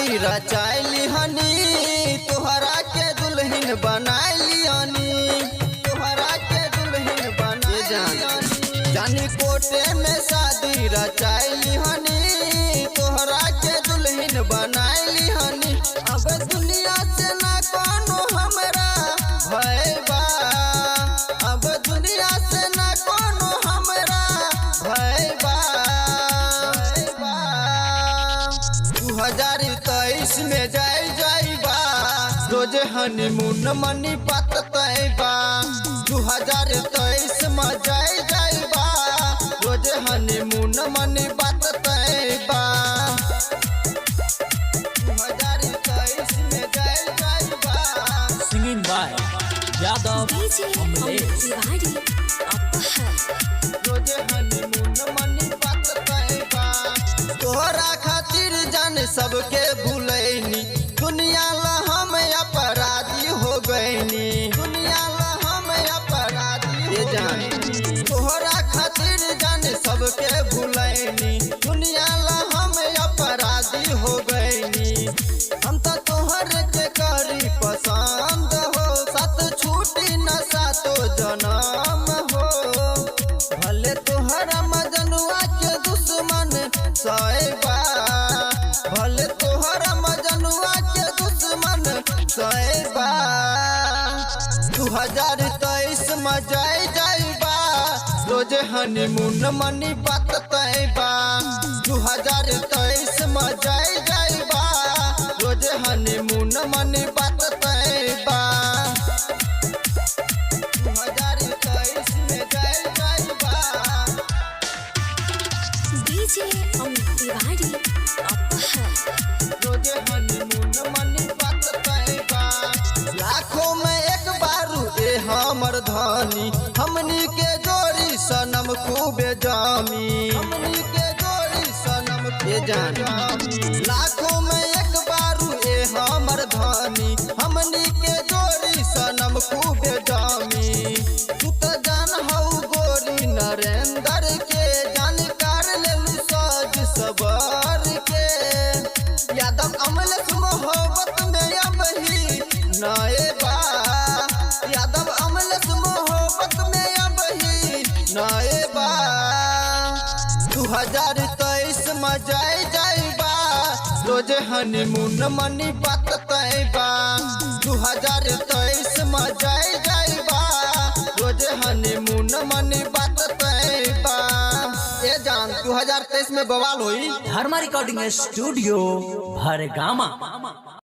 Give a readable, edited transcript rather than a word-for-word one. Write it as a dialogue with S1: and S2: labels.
S1: शादी रचाइली हनी, तोहरा के दुल्हन बनाइली हनी, तोहरा के दुल्हन बनाइली। जानी कोटे में शादी रचाइली हनी, तोहरा के दुल्हन बनाइली हनी। अब दुनिया से ना कोनो हमरा भय बा, अब दुनिया से ना कोनो हमरा भय बा। 2023 में जाई जाइबा, रोज हनीमून मनी बात तैबा। 2023 में जाई जाइबा, रोज हनीमून मनी बात तैबा। 2023 में जाई जाइबा।
S2: Singing by Yadav
S3: DJ Amit
S2: Amlesh.
S3: Tiwari Aphar.
S1: Rose honeymoon मनी बात तैबा। तोहरा खातिर जान सबके भूलैनी, दुनिया ला हम अपराधी हो गईनी, दुनिया ला हम अपराधी हो गईनी। तोहरा खातिर जान सबके भूलैनी, दुनिया ला हम अपराधी हो गईनी। हम तो तोहर के करी पसंद हो, साथ छूटी न सातो जनम हो। भले तोहरा मजनुआ के दुश्मन सैबा, भले तोहरा मजनुआ के दुश्मन सैबा। 2023 में जाई जाइबा, रोज हनीमून मनी बात तैबा। 2023 में जाई जाइबा, रोज हनीमून मनी बात तैबा। 2023 में जाई जाइबा।
S3: डीजे अमित तिवारी अपहर।
S1: रोज हनीमून मनी बात तैबा। लाखों में एक बारू ए हमर धनी, हमनी के जोड़ी सनम खूबे जामी, हमनी के जोड़ी सनम के जानी। लाखों में एक बारू ए हमर धनी, हमनी के जोड़ी सनम खूबे जामी। तू तो जान हऊ गोरी नरेंद्र के, जानकार लेलू सज सबर के। यादव अमलेश मोहब्बत में अब ही नए बा, यादव अमलेश मोहब्बत में अब ही नए बा। 2023 में जाई जाइबा, रोज हनीमून मनी बात तैबा। 2023 में जाई जाइबा, रोज हनीमून मनी बात तैबा। ए जान 2023 में बवाल होई।
S2: धर्मा रिकॉर्डिंग स्टूडियो भरगामा।